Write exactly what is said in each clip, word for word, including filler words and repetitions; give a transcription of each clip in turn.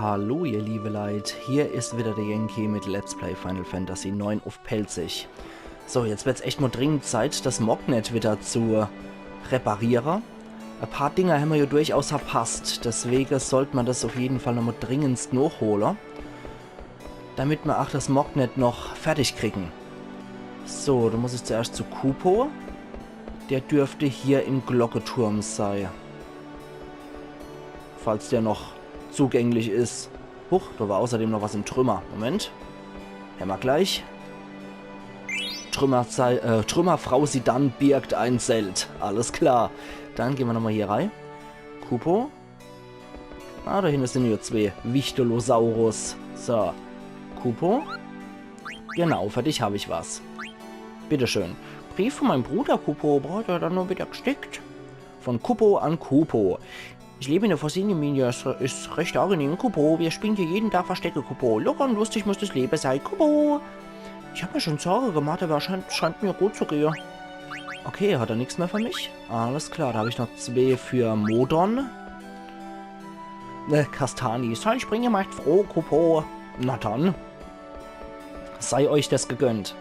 Hallo ihr liebe Leit, hier is wieder der Yankee mit Let's Play Final Fantasy neun uff Pälzisch. So, jetzt wird's echt mo dringend Zeit, das Mognet wieder zu repariere. E paar Dinger hämmer jo durchaus verpasst, deswege sollt mer das uff jeden Fall nochmo dringendst nochhole, damit mer ach das Mognet noch fertig kriegen. So, do muss ich zuerscht zu Kupo. Der dürfte hier im Glocketurm sei. Falls der noch zugänglich is. Huch, do war außerdem noch was im Trümmer. Moment. Hämmer gleich. Trümmer sei, äh, Trümmerfrau Zidane birgt ein Zelt. Alles klar. Dann gehn mer nochmo hier rei. Kupo. Ah, do hinne sin jo zwee Wichtelosauros. So. Kupo. Genau, für dich hab ich was. Bitteschön. Brief von meinem Bruder, Kupo. Boah, der hat dann nur wieder gestickt. Von Kupo an Kupo. Ich lebe in der Fosilienmine. Es is recht angenehm, Kupo. Wir spielen hier jeden Tag Verstecke, Kupo. Locker und lustig muss das Leben sein, Kupo. Ich hab mir schon Sorge gemacht, aber scheint, scheint mir gut zu gehen. Okay, hat er nix mehr für mich? Alles klar, da hab ich noch zwee für Modon. Äh, Kastani. Sei springe macht froh, Kupo. Na dann. Sei euch das gegönnt.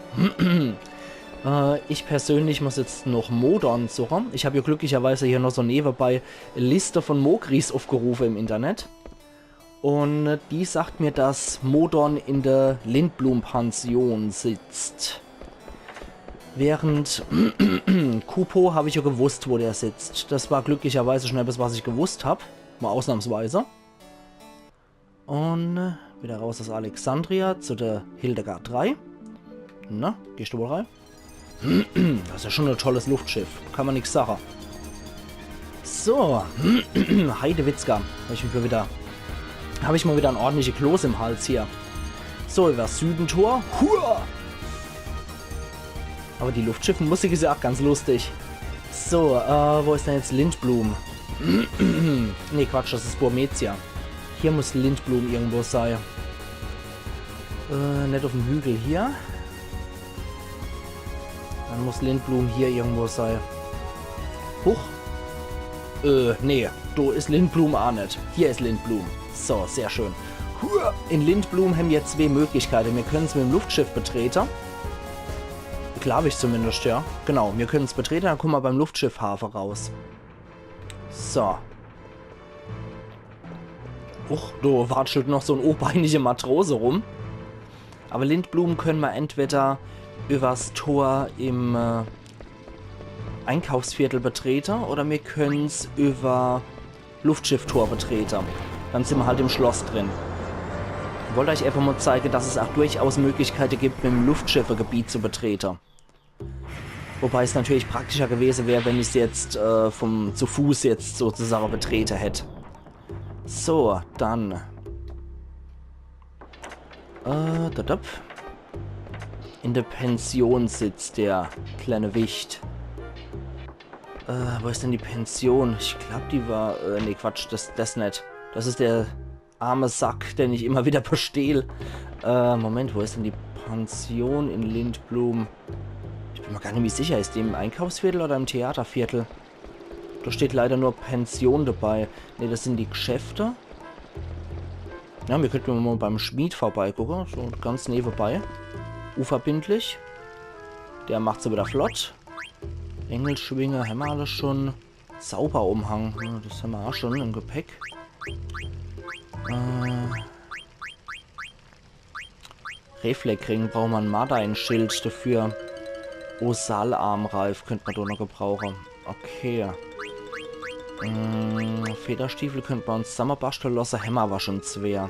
Äh, ich persönlich muss jetzt noch Modon suche. Ich hab jo glücklicherweise hier noch so newebei Liste von Mogris uffgerufe im Internet. Und die sagt mir, dass Modon in der Lindblum-Pension sitzt. Während Kupo hab ich jo gewusst, wo der sitzt. Das war glücklicherweise schon etwas, was ich gewusst hab. Mal ausnahmsweise. Und, äh, wieder raus aus Alexandria zu der Hildegard drei. Na, gehst du wohl rein? Das is ja schon e tolles Luftschiff. Kann mer nix sache. So. Heidewitzka. Hab ich mich mal wieder, hab ich mal wieder e ordentliche Kloß im Hals hier. So, übers Südentor. Hua! Aber die Luftschiffenmusik is ja ach ganz lustig. So, äh, wo is denn jetzt Lindblum? Nee, Quatsch, das is Burmecia. Hier muss Lindblum irgendwo sei. Äh, net uffm Hügel hier. Dann muss Lindblum hier irgendwo sei. Huch. Äh, nee, do is Lindblum ach net. Hier is Lindblum. So, sehr schön. Hua. In Lindblum hämmer zwee Möglichkeite. Mir können's mit'm Luftschiffe betrete. Glaub ich zumindest, ja. Genau, mir können's betrete, dann komme mer beim Luftschiffhafe raus. So. Huch, do watschelt noch so en obeinige Matrose rum. Aber Lindblum könne mer entweder übers Tor im, äh, Einkaufsviertel betrete oder mir können's über Luftschifftor betrete. Dann sin mer halt im Schloss drin. Wollt euch einfach mal zeige, dass es auch durchaus Möglichkeite gibt, mit'm Luftschiffegebiet zu betrete. Wobei es natürlich praktischer gewese wär, wenn ich's jetzt, äh, vom, zu Fuß jetzt sozusagen betrete hätt. So, dann. Äh, da, da. In der Pension sitzt der kleine Wicht. Äh, wo is denn die Pension? Ich glaub, die war, äh, nee, Quatsch, das, das net. Das is der arme Sack, den ich immer wieder bestehl. Äh, Moment, wo is denn die Pension in Lindblum? Ich bin mir gar net mehr sicher, is die im Einkaufsviertel oder im Theaterviertel? Da steht leider nur Pension dabei. Nee, das sin die Geschäfte. Ja, mir könnte mal beim Schmied vorbeigucke, so ganz newebei. Unverbindlich. Der macht's wieder flott. Engelschwinge hämmer alles schon. Zauberumhang, ja, das hämmer auch schon im Gepäck. Äh, Reflekring braucht mer, en Madain-Schild dafür. Osalarmreif könnt mer do noch gebrauche. Okay. Mm, Federstiefel könnt mer uns zusammenbasteln lassen, hämmer aber schon zwee.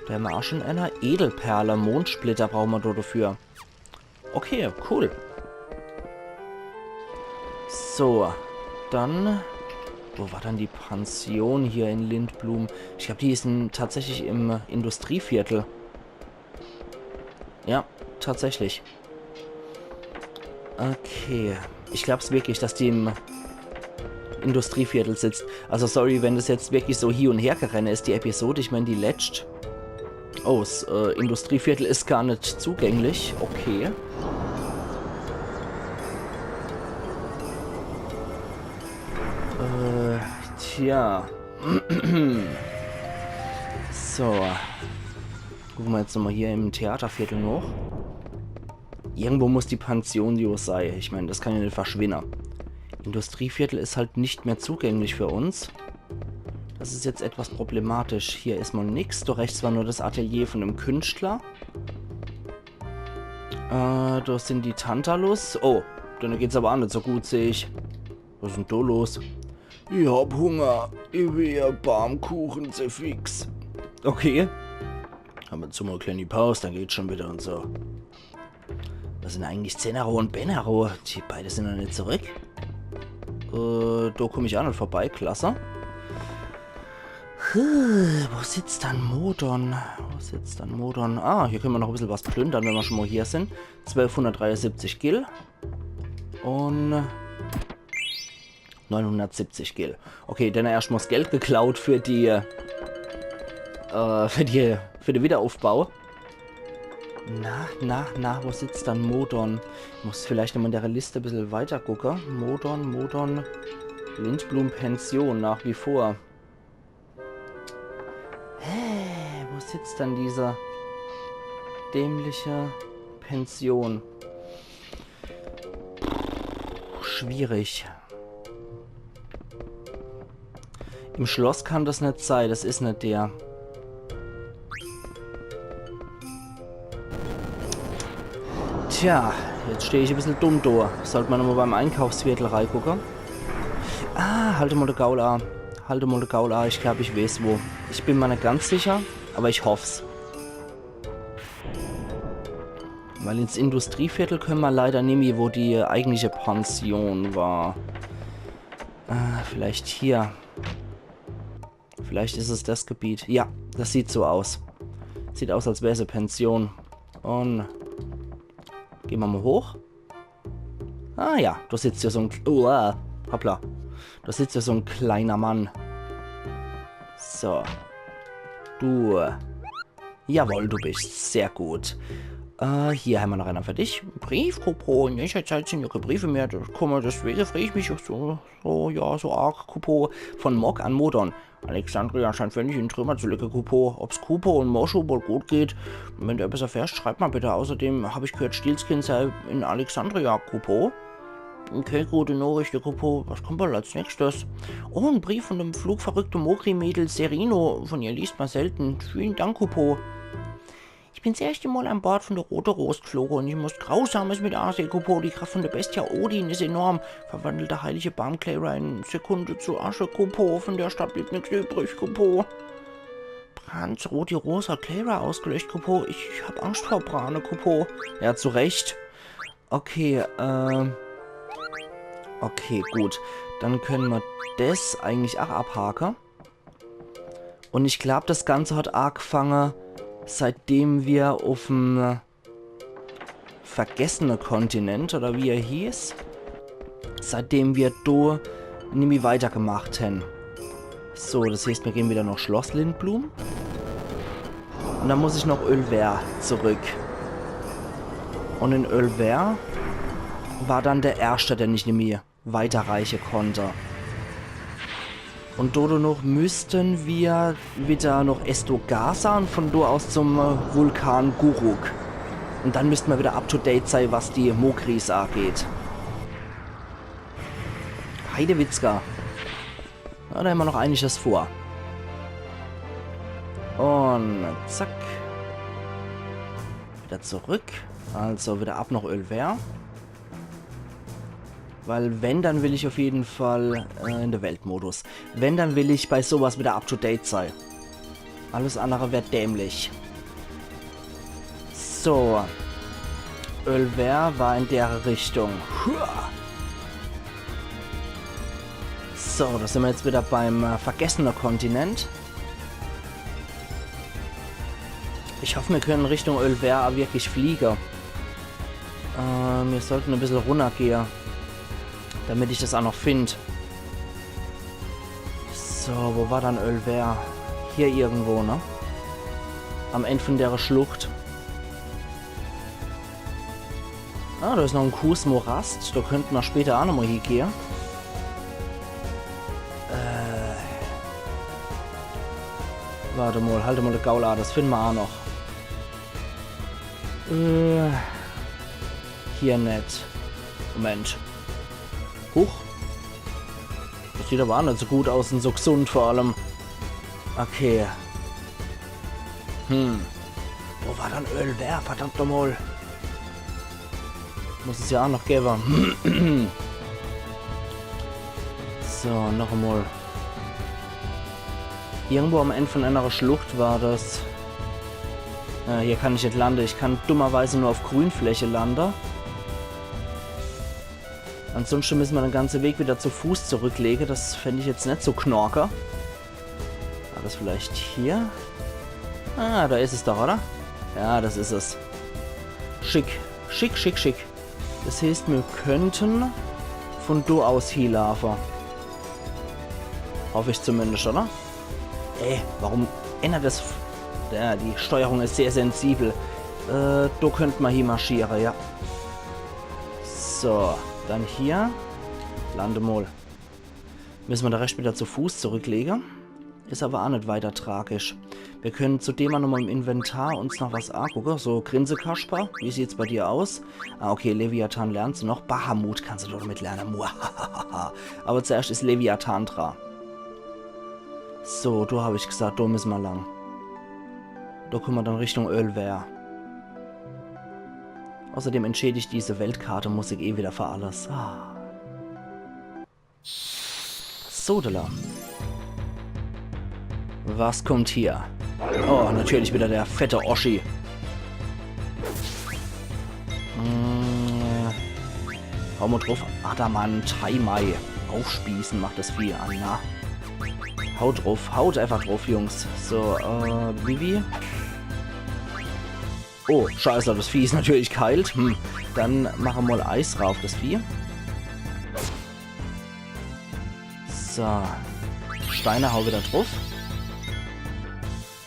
Da hämmer auch schon einer. Edelperle, Mondsplitter braucht mer do dafür. Okay, cool. So, dann. Wo war dann die Pension hier in Lindblum? Ich glaub, die is in, tatsächlich im Industrieviertel. Ja, tatsächlich. Okay. Ich glaub's wirklich, dass die im Industrieviertel sitzt. Also sorry, wenn das jetzt wirklich so hie und her gerenne is, die Episode. Ich mein, die letscht. Oh, s, äh, Industrieviertel is gar net zugänglich. Okay. Äh, tja. So. Gucke mer jetzt nochmal hier im Theaterviertel noch. Irgendwo muss die Pension jo sei. Ich mein, das kann jo net verschwinne. Industrieviertel is halt net mehr zugänglich für uns. Das is jetzt etwas problematisch. Hier is mal nix. Do rechts war nur das Atelier von dem Künstler. Äh, do sin die Tantalus. Oh, denne geht's aber aa net so gut, seh ich. Was is denn do los? Ich hab Hunger. Ich will Baumkuchen, Zefix. Okay. Hammer zu mal e kleeni Paus, dann geht's schon wieder und so. Was sin eigentlich Zenaro und Benaro? Die beide sin noch net zurück. Äh, do komm ich aa net vorbei, klasse. Puh, wo sitzt dann Modon? Wo sitzt dann Modon? Ah, hier könne mer noch e bissel was plündern, wenn mer schon mal hier sin. Zwölfhundertdreiundsiebzig Gil. Und neunhundertsiebzig Gil. Okay, dann erscht mal das Geld geklaut für die, äh, für die, für den Wiederaufbau. Na, na, na, wo sitzt dann Modon? Ich muss vielleicht nochmal in der Liste e bissel weiter gucke. Modon, Modon, Lindblum Pension nach wie vor. Hä, wo sitzt dann diese dämliche Pension? Schwierig. Im Schloss kann das net sei, das is net der. Tja, jetzt steh ich e bissel dumm do. Sollt mer nochmal beim Einkaufsviertel reigucke. Ah, halt mal de Gaul a. Halt mal de Gaul a, ich glaub, ich weeß wo. Ich bin mer net ganz sicher, aber ich hoff's. Weil ins Industrieviertel könne mer leider nimmi, wo die eigentliche Pension war. Äh, vielleicht hier. Vielleicht is es das Gebiet. Ja, das sieht so aus. Sieht aus, als wär's e Pension. Und geh mer mal hoch. Ah ja, do sitzt ja so en... Uah, hoppla. Do sitzt ja so en kleiner Mann. So. Du. Jawohl, du bist. Sehr gut. Äh, hier hämmer noch einer für dich. Brief, Kupo. In nächster Zeit sin jo kä Briefe mehr kumme, deswege free ich mich so, so, ja, so arg, Kupo. Von Mog an Modon. Alexandria scheint völlig in Trümmer zu liege, Kupo. Ob's Kupo und Moshu wohl gut geht? Wenn du etwas erfährst, schreib mal bitte. Außerdem hab ich gehört, Steelskin sei in Alexandria, Kupo. Okay, gute Nachricht, Kupo. Was kommt wohl als nächstes? Oh, ein Brief von dem flugverrückten Mogri-Mädel Serino. Von ihr liest man selten. Vielen Dank, Kupo. Ich bin das erste Mal an Bord von der Rote Ros geflogen und ich muss Grausames mit ansehen, Kupo. Die Kraft von der Bestia Odin ist enorm. Verwandelt der heilige Baum Clara in Sekunde zu Asche, Kupo. Von der Stadt bleibt nichts übrig, Kupo. Brans rote Ros hat Clara ausgelöscht, Kupo. Ich hab Angst vor Brane, Kupo. Ja, zu Recht. Okay, ähm. Okay, gut. Dann könne mer das eigentlich auch abhake. Und ich glaub, das Ganze hat angefangen, seitdem wir auf'm vergessene Kontinent, oder wie er hieß, seitdem wir do nimmi weitergemacht hän. So, das heißt, wir gehen wieder nach Schloss Lindblum. Und dann muss ich nach Ölver zurück. Und in Ölver war dann der Erste, den ich nimmi weiterreiche konnte. Und do noch müssten wir wieder nach Estogaza und von do aus zum, äh, Vulkan Guruk. Und dann müssten wir wieder up to date sein, was die Mogris angeht. Heidewitzka. Ja, da hämmer noch einiges vor. Und zack. Wieder zurück. Also wieder ab nach Ölver. Weil wenn, dann will ich auf jeden Fall, äh, in der Weltmodus. Wenn, dann will ich bei sowas wieder up to date sein. Alles andere wird dämlich. So. Ölver war in der Richtung. Hua. So, da sind wir jetzt wieder beim, äh, vergessenen Kontinent. Ich hoffe, wir können Richtung Ölver wirklich fliegen. Äh, wir sollten ein bisschen runtergehen, damit ich das auch noch finde. So, wo war dann Ölver? Hier irgendwo, ne? Am Ende von der Schlucht. Ah, da ist noch ein Kuhs Morast. Da könnten wir später auch nochmal hingehen. Äh. Halt mol, halt mol de Gaul a, das find ma a noch. Äh, hier net. Moment. Huch. Das sieht aber a net so gut aus un so gesund vor allem. Okay. Hm. Wo war dann Ölwer? Verdammt nochmal. Muss es ja auch noch geben. So, noch einmal. Irgendwo am Ende von einer Schlucht war das. Äh, hier kann ich nicht landen. Ich kann dummerweise nur auf Grünfläche landen. Ansonsten müssen wir den ganzen Weg wieder zu Fuß zurücklegen. Das fände ich jetzt nicht so knorke. War das vielleicht hier? Ah, da ist es doch, oder? Ja, das ist es. Schick. Schick, schick, schick. Das heißt, wir könnten von do aus hielaufen. Hoffe ich zumindest, oder? Ey, warum ändert das? F- ja, die Steuerung ist sehr sensibel. Äh, do könnte man hier marschieren, ja. So, dann hier. Lande mal. Müssen wir den Rest wieder zu Fuß zurücklegen. Ist aber auch nicht weiter tragisch. Wir können zudem auch nochmal im Inventar uns noch was angucken. So, Grinsekasper, wie sieht's bei dir aus? Ah, okay, Leviathan lernst du noch. Bahamut kannst du doch mit lernen. Muahaha. Aber zuerst ist Leviathan dran. So, do hab ich gesagt, do müssen wir lang. Do kommen wir dann Richtung Ölwer. Außerdem entschädigt diese Weltkarte-Musik eh wieder für alles. Ah. Sodala. Was kommt hier? Oh, natürlich wieder der fette Oschi. Mm, hau mal drauf. Adamantaimai. Aufspießen macht das Vieh an, na. Haut drauf, haut einfach drauf, Jungs. So, äh, Vivi. Oh, scheiße, das Vieh ist natürlich geheilt. Hm, dann machen wir mal Eis rauf, das Vieh. So. Steiner, hau wieder drauf.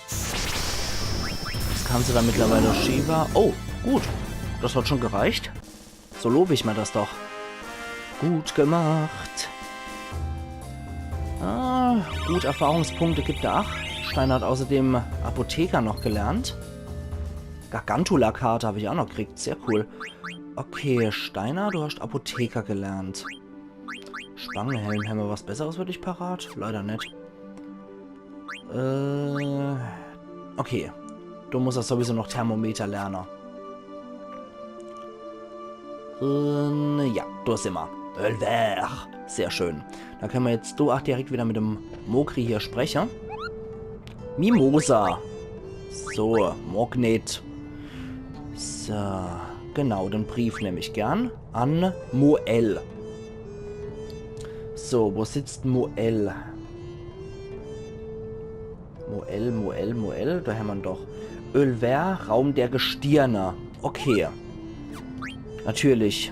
Das kannst du dann mittlerweile Shiva. Oh, gut. Das hat schon gereicht. So lobe ich mir das doch. Gut gemacht. Ah, gut, Erfahrungspunkte gibt er acht. Steiner hat außerdem Apotheker noch gelernt. Gargantula-Karte habe ich auch noch gekriegt. Sehr cool. Okay, Steiner, du hast Apotheker gelernt. Spangenhelm, haben wir was Besseres für dich parat? Leider nicht. Äh, okay. Du musst das sowieso noch Thermometer lernen. Ähm, ja, do simmer. Ölwer. Sehr schön. Da können wir jetzt do auch direkt wieder mit dem Mogri hier sprechen. Mimosa. So, Mognet. So, genau, den Brief nehm ich gern. An Moel. So, wo sitzt Moel? Moel, Moel, Moel, do hämmer'n doch. Ölwer, Raum der Gestirne. Okay. Natürlich.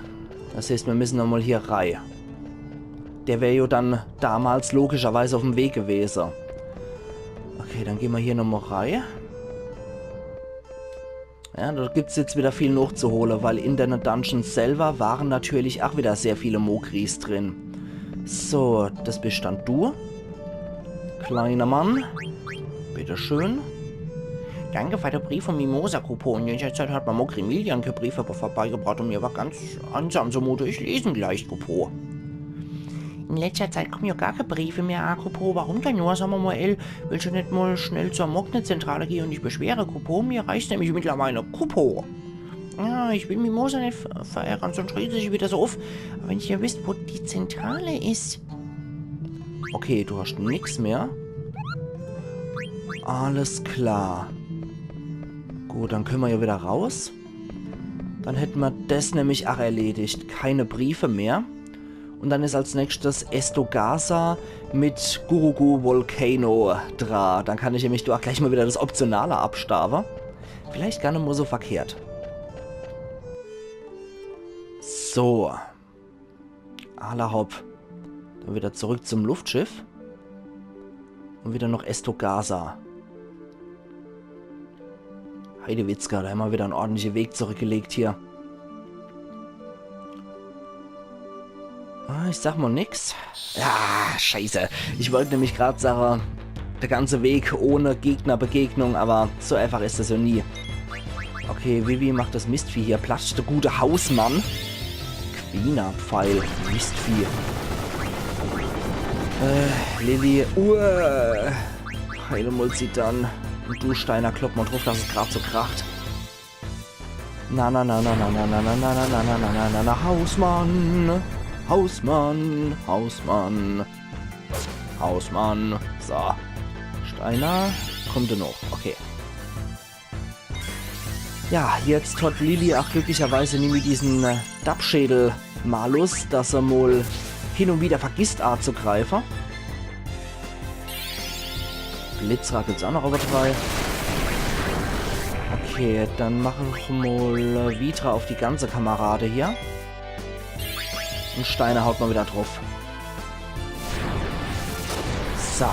Das heißt, wir müssen nochmal hier rei. Der wär jo dann damals logischerweise auf dem Weg gewesen. Okay, dann gehen wir hier nochmal rei. Ja, da gibt's jetzt wieder viel nachzuholen, weil in den Dungeons selber waren natürlich auch wieder sehr viele Mogris drin. So, das bist dann du. Kleiner Mann. Bitteschön. Danke für den Brief vom Mimosa-Kupo. In letzter Zeit hat mir Mogri Milian keine Briefe vorbeigebracht und mir war ganz einsam zumute. Ich lese gleich, Kupo. In letzter Zeit kommen ja gar keine Briefe mehr an, Kupo. Warum denn nur, sag mal, Moel? Willst du nicht mal schnell zur Mognet-Zentrale gehen und dich beschweren, Kupo? Mir reicht's nämlich mittlerweile, Kupo. Ja, ich will Mimosa nicht ver- verärgern, sonst regt sie sich wieder so auf. Aber wenn ich ja wüsst, wo die Zentrale ist. Okay, du hast nix mehr. Alles klar. Gut, dann können wir ja wieder raus. Dann hätten wir das nämlich auch erledigt. Keine Briefe mehr. Und dann ist als nächstes Estogaza mit Gurugu Volcano dra. Dann kann ich nämlich doch gleich mal wieder das Optionale abstauben. Vielleicht gar nicht mal so verkehrt. So. Alla hopp. Dann wieder zurück zum Luftschiff. Und wieder nach Estogaza. Heidewitzka, da haben wir wieder einen ordentlichen Weg zurückgelegt hier. Ah, ich sag mal nix. Ja, scheiße. Ich wollte nämlich grad sagen, de ganze Weg ohne Gegnerbegegnung, aber so einfach is es jo nie. Okay, Vivi macht das Mistvieh hier platt, de gute Hausmann. Quina-Pfeil, Mistvieh. Äh, Lilly, uah. Heile mol Zidane. Und du, Steiner, klopp mol druff, dass es grad so kracht. Na, na, na, Hausmann. Hausmann, Hausmann. Hausmann. So. Steiner. Kommt er noch. Okay. Ja, jetzt hat Lilly auch glücklicherweise nimmi diesen äh, Dappschädel-Malus, dass er mol hin und wieder vergisst anzugreifen. Blitzra gibt's auch noch Overdrive. Okay, dann mache ich mol äh, Vitra auf die ganze Kamerade hier. Und Steiner haut mol wieder druff. So.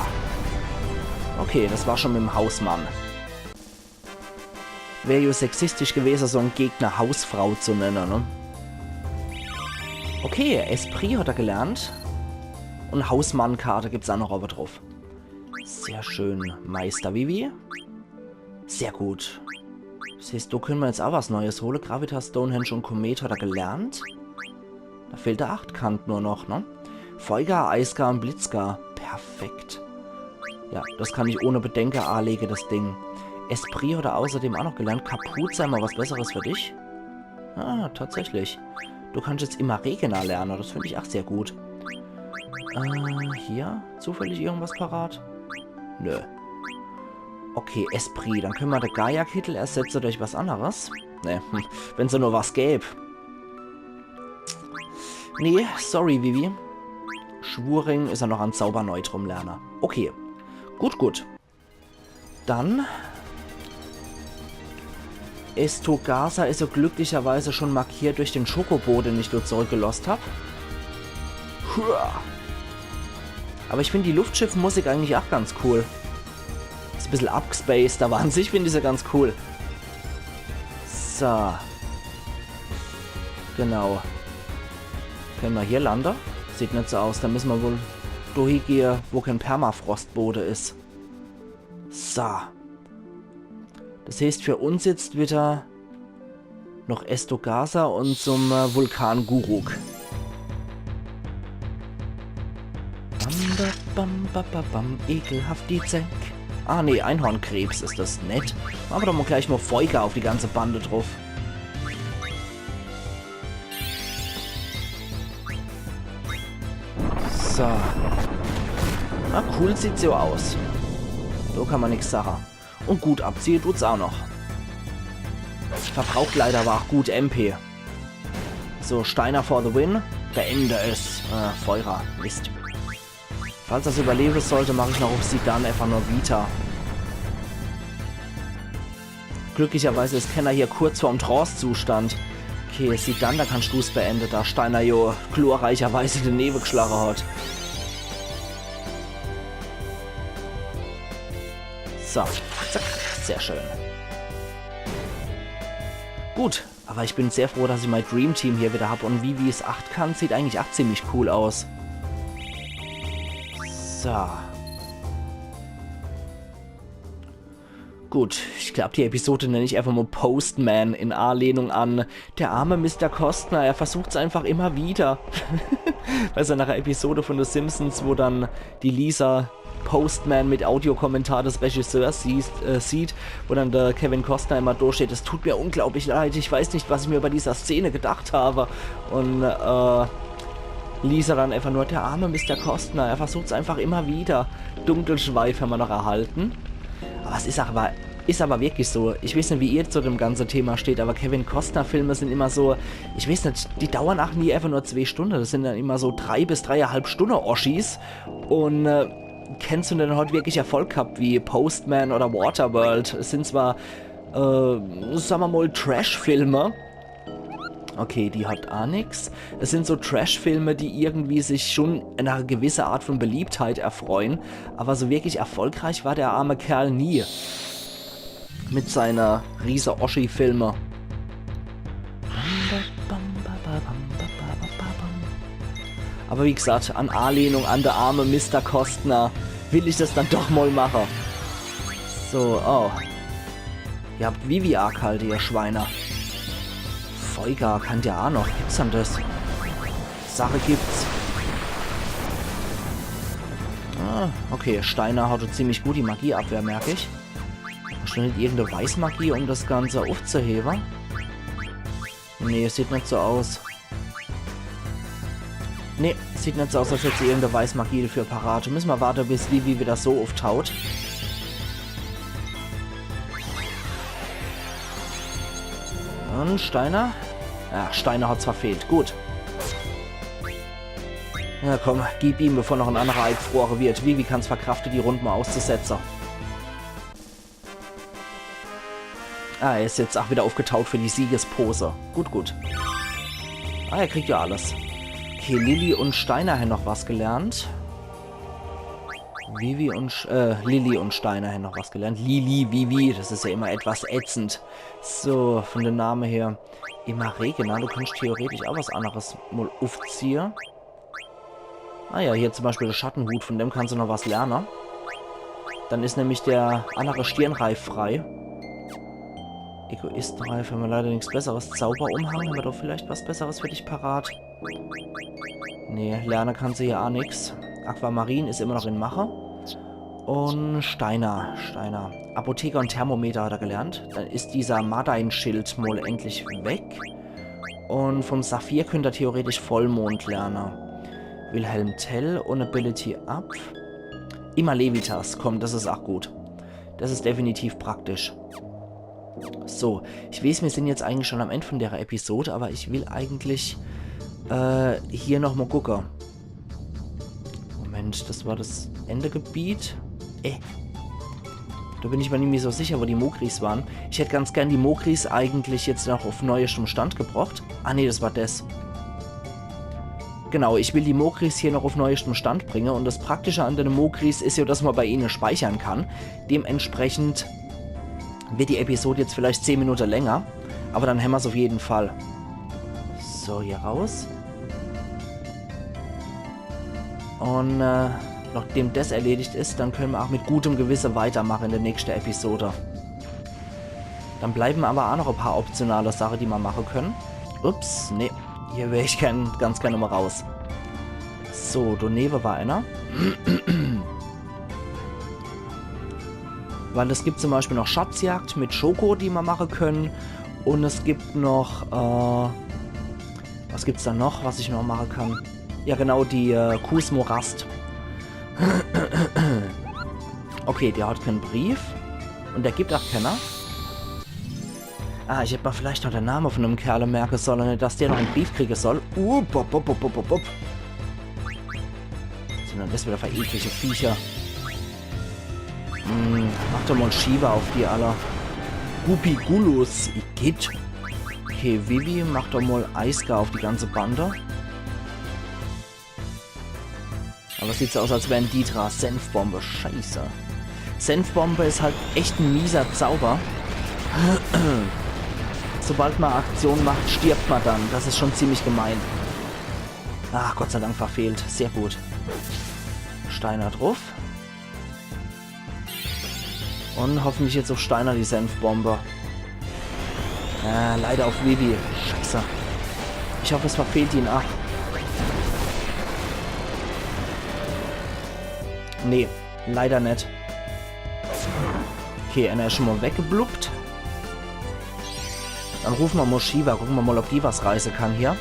Okay, das war schon mit dem Hausmann. Wär jo sexistisch gewese, so en Gegner Hausfrau zu nenne, ne? Okay, Esprit hat er gelernt. Und Hausmann-Karte gibt's auch noch Overdrive. Sehr schön, Meister Vivi. Sehr gut. Das heißt, do können wir jetzt auch was Neues holen. Gravitar, Stonehenge und Komet hat er gelernt. Da fehlt der Achtkant nur noch, ne? Feugar, Eisgar und Blitzgar. Perfekt. Ja, das kann ich ohne Bedenken anlegen, das Ding. Esprit hat er außerdem auch noch gelernt. Kapuze, mal was Besseres für dich. Ah, tatsächlich. Du kannst jetzt Imaregena lernen, das finde ich auch sehr gut. Äh, hier? Zufällig irgendwas parat? Nö. Okay, Esprit. Dann können wir den Gaia-Kittel ersetzen durch was anderes. Ne, hm, wenn's da nur was gäb. Nee, sorry, Vivi. Schwuring is ja noch an Zauberneutrum lernen. Okay. Gut, gut. Dann. Estogasa is ja glücklicherweise schon markiert durch den Chocobo, den ich dort zurückgelost hab. Hua. Aber ich find die Luftschiffmusik eigentlich auch ganz cool. Is e bissel abgespaced, aber an sich find ich se ganz cool. So. Genau. Können wir hier landen? Sieht net so aus. Da müssen wir wohl durch gehe, wo kein Permafrostbode is. So. Das heißt, für uns jetzt wieder noch Estogasa und zum äh, Vulkan Guruk. Bam, ba, bam, ba, ba, bam, ekelhaft die Zänk. Ah, nee, Einhornkrebs is das net. Machen wir doch mal gleich mal Feugar auf die ganze Bande drauf. So. Na, cool sieht's ja aus. So kann man nix sagen. Und gut abziehe tut's auch noch. Verbraucht leider aber auch gut M P. So, Steiner for the win. Beende es. Äh, Feurer. Mist. Falls das überleben sollte, mach ich noch auf Zidane einfach nur Vita. Glücklicherweise is Kenner hier kurz vorm Trance-Zustand. Okay, Zidane, da kannst du's beenden, da Steiner jo glorreicherweise daneben geschlagen hat. So, zack, sehr schön. Gut, aber ich bin sehr froh, dass ich mein Dream Team hier wieder hab und Vivis Achtkant sieht eigentlich auch ziemlich cool aus. So. Gut, ich glaub, die Episode nenn ich einfach mal Postman in Anlehnung an der arme Mister Costner, er versucht's einfach immer wieder. Weißt du, nach der Episode von The Simpsons, wo dann die Lisa Postman mit Audiokommentar des Regisseurs siehst, äh, sieht, wo dann der Kevin Costner immer durchsteht, es tut mir unglaublich leid, ich weiß nicht, was ich mir bei dieser Szene gedacht habe. Und äh, Lisa dann einfach nur, der arme Mister Costner, er versucht's einfach immer wieder. Dunkelschweif haben wir noch erhalten. Aber es is aber, is aber wirklich so. Ich weiß nicht, wie ihr zu dem ganzen Thema steht, aber Kevin-Costner-Filme sind immer so, ich weiß nicht, die dauern auch nie einfach nur zwei Stunden. Das sind dann immer so drei bis dreieinhalb Stunden Oschis. Und äh, kennst du denn heute wirklich Erfolg gehabt wie Postman oder Waterworld? Es sind zwar, äh, sagen wir mal, Trash-Filme. Okay, die hat auch nix. Es sind so Trash-Filme, die irgendwie sich schon einer gewissen Art von Beliebtheit erfreuen. Aber so wirklich erfolgreich war der arme Kerl nie. Mit seiner riese Oschi-Filme. Aber wie gesagt, an Anlehnung an der arme Mister Costner Will ich das dann doch mol mache. So, oh. Ihr habt Vivi aaghalte, ihr Schweine. Feugar kann der aa noch. Gibt's dann das? Sache gibt's. Ah, okay, Steiner hat ziemlich gut die Magieabwehr, merk ich. Hast du nit irgendeine Weißmagie, um das Ganze aufzuheben? Nee, es sieht nit so aus. Nee, sieht nit so aus, als hätt sie irgendeine Weißmagie dafür parat. Müssen wir warten, bis Vivi wieder so auftaut. Und Steiner? Ja, Steiner hat's verfehlt. Gut. Na komm, gib ihm, bevor noch ein anderer eingefroren wird. Vivi kann's verkraften, die Runde mal auszusetzen. Ah, er ist jetzt auch wieder aufgetaut für die Siegespose. Gut, gut. Ah, er kriegt ja alles. Okay, Lilly und Steiner haben noch was gelernt. Vivi und Sch äh, Lilly und Steiner haben noch was gelernt. Lili, Vivi, das ist ja immer etwas ätzend. So, von dem Namen her. Emma Regina, du kannst theoretisch auch was anderes mal aufziehen. Ah ja, hier zum Beispiel der Schattenhut, von dem kannst du noch was lernen. Dann ist nämlich der andere Stirnreif frei. Egoistenreif haben wir leider nichts Besseres. Zauberumhang, haben wir doch vielleicht was Besseres für dich parat? Nee, lernen kannst du hier auch nix. Aquamarin ist immer noch in Mache. Und Steiner, Steiner. Apotheker und Thermometer hat er gelernt. Dann ist dieser Madain-Schild mal endlich weg. Und vom Saphir könnt er theoretisch Vollmond lernen. Wilhelm Tell und Ability Up. Immer Levitas, komm, das ist auch gut. Das ist definitiv praktisch. So, ich weiß, wir sind jetzt eigentlich schon am Ende von der Episode, aber ich will eigentlich äh, hier noch mal gucken. Moment, das war das Endegebiet. Äh. Da bin ich mir nicht mehr so sicher, wo die Mogris waren. Ich hätte ganz gern die Mogris eigentlich jetzt noch auf neuestem Stand gebracht. Ah, nee, das war das. Genau, ich will die Mogris hier noch auf neuestem Stand bringen. Und das Praktische an den Mogris ist ja, dass man bei ihnen speichern kann. Dementsprechend wird die Episode jetzt vielleicht zehn Minuten länger. Aber dann haben wir's auf jeden Fall. So, hier raus. Und äh, nachdem das erledigt ist, dann können wir auch mit gutem Gewissen weitermachen in der nächsten Episode. Dann bleiben aber auch noch ein paar optionale Sachen, die wir machen können. Ups, nee. Hier wär ich gern, ganz gerne mal raus. So, daneben war einer. Weil es gibt zum Beispiel noch Schatzjagd mit Schoko, die wir machen können. Und es gibt noch, äh, was gibt's da noch, was ich noch machen kann? Ja, genau, die äh, Kuhs Morast. Okay, der hat keinen Brief. Und der gibt auch keiner. Ah, ich hätt mal vielleicht noch den Namen von dem Kerl merken sollen, dass der noch einen Brief kriegen soll. Uh, bop, bop, bop, bop, bop, bop. Sind dann das wieder für eklige Viecher? Hm, mach doch mal Shiva auf die, Alter. Gupigulus, Igitt. Okay, Vivi, mach doch mal Eisgar auf die ganze Bande. Aber sieht so aus, als wären die dran. Senfbombe, scheiße. Senfbombe ist halt echt ein mieser Zauber. Sobald man Aktion macht, stirbt man dann. Das ist schon ziemlich gemein. Ah, Gott sei Dank verfehlt. Sehr gut. Steiner drauf. Und hoffentlich jetzt auf Steiner die Senfbombe. Äh, leider auf Vivi. Scheiße. Ich hoffe, es verfehlt ihn. Ach. Nee, leider net. Okay, einer ist schon mal weggeblubbt. Dann rufen wir mal Shiva, gucken wir mal, ob die was reißen kann hier.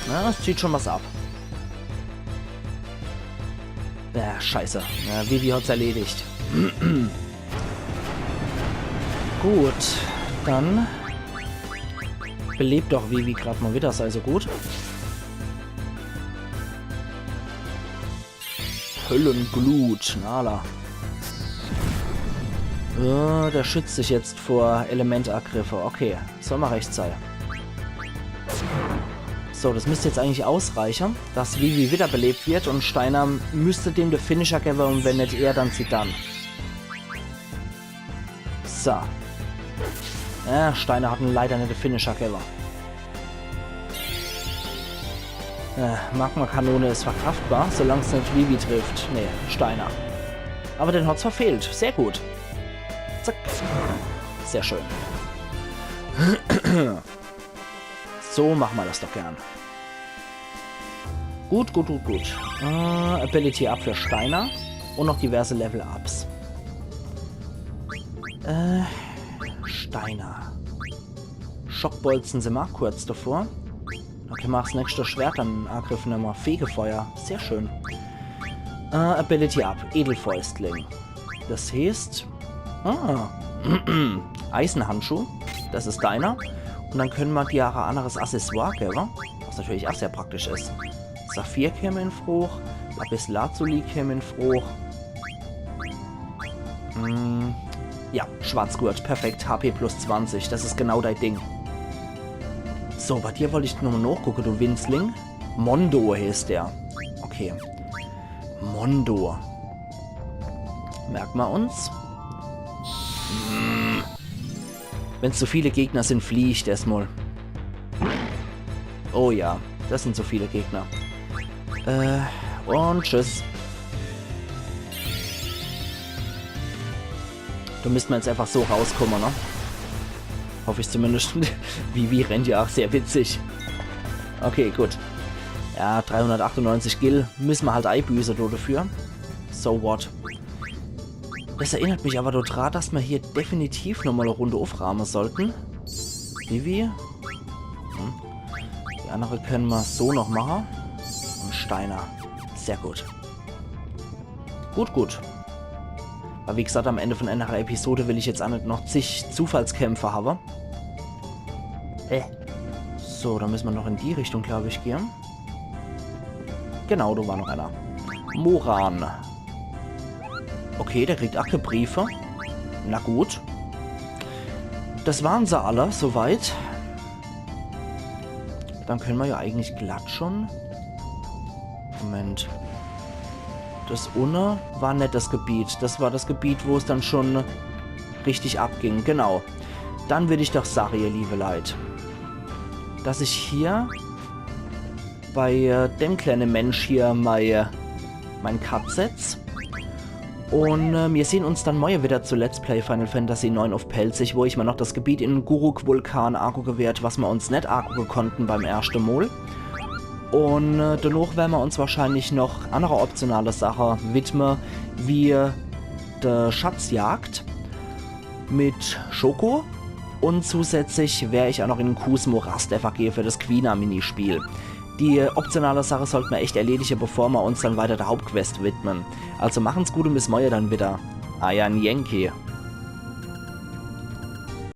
Na, das zieht schon was ab. Ja, scheiße. Ja, Vivi hat's erledigt. Gut, dann belebt doch Vivi grad mal wieder, sei so gut. Höllenglut, Nala. Äh, der schützt sich jetzt vor Elementangriffe. Okay, soll mal recht sei. So, das müsste jetzt eigentlich ausreichen, dass Vivi wiederbelebt wird und Steiner müsste dem de Finisher geben und wenn net er, dann Zidane. So. Ja, Steiner hat en leider net de Finisher geben. Äh, Magmakanone is verkraftbar, solang's net Vivi trifft. Nee, Steiner. Aber den hat's verfehlt. Sehr gut. Zack. Sehr schön. So mache mer das doch gern. Gut, gut, gut, gut. Äh, Ability Up für Steiner. Und noch diverse Level-Ups. Äh, Steiner. Schockbolzen sin mer kurz davor. Okay, mach's nächste Schwert dann in Angriff nemme. Fegefeuer. Sehr schön. Äh, Ability Up. Edelfäustling. Das heißt... Ah. Eisenhandschuh. Das is deiner. Und dann könne mer dir ach e anneres Accessoire gewwe. Was natürlich ach sehr praktisch is. Saphir käme in Fruch. Lapislazuli käme in Fruch. Hm. Ja, Schwarzgurt. Perfekt. H P plus zwanzig. Das is genau dei Ding. So, bei dir wollt ich nochmal nachgucke, du Winzling. Mondo heißt der. Okay. Mondo. Merke mer uns. Hm. Wenn's zu viele Gegner sin, flieh ich erstmal. Oh ja, das sin zu viele Gegner. Äh, und tschüss. Do müsste mer jetzt einfach so rauskomme, ne? Hoff ich zumindest. Vivi rennt ja ach sehr witzig. Okay, gut. Ja, dreihundertachtundneunzig Gil müsse mer halt eibüße do dafür. So what? Das erinnert mich aber dodra, dass mer hier definitiv nochmal e Runde uffraame sollten. Vivi. Hm. Die annere könne mer so noch mache. Und Steiner. Sehr gut. Gut, gut. Aber wie gesagt, am Ende von einer Episode will ich jetzt ach net noch zig Zufallskämpfe habe. Äh. So, da müsse mer noch in die Richtung, glaub ich, gehe. Genau, da war noch einer. Moran. Okay, der kriegt ach kä Briefe. Na gut. Das waren se alle, soweit. Dann könne mer ja eigentlich glatt schon. Moment. Das unne war net das Gebiet. Das war das Gebiet, wo es dann schon richtig abging. Genau. Dann würd ich doch sage, ihr liebe Leit, dass ich hier bei äh, dem kleine Mensch hier mei, äh, mein Cut setz. Und äh, mir sehen uns dann morje wieder zu Let's Play Final Fantasy neun uff Pälzisch, wo ich mer noch das Gebiet in Guruk-Vulkan angucke werd, was mer uns net angucke konnten beim erschte Mol. Und äh, danach werre mer uns wahrscheinlich noch annere optionale Sache widme, wie äh, de Schatzjagd mit Schoko. Und zusätzlich werr ich ach noch in Ku's Morast F A G für das Quina-Minispiel. Die optionale Sache sollt mer echt erledige, bevor mer uns dann weiter der Hauptquest widmen. Also machen's gut und bis morje dann wieder. Eier Yankee.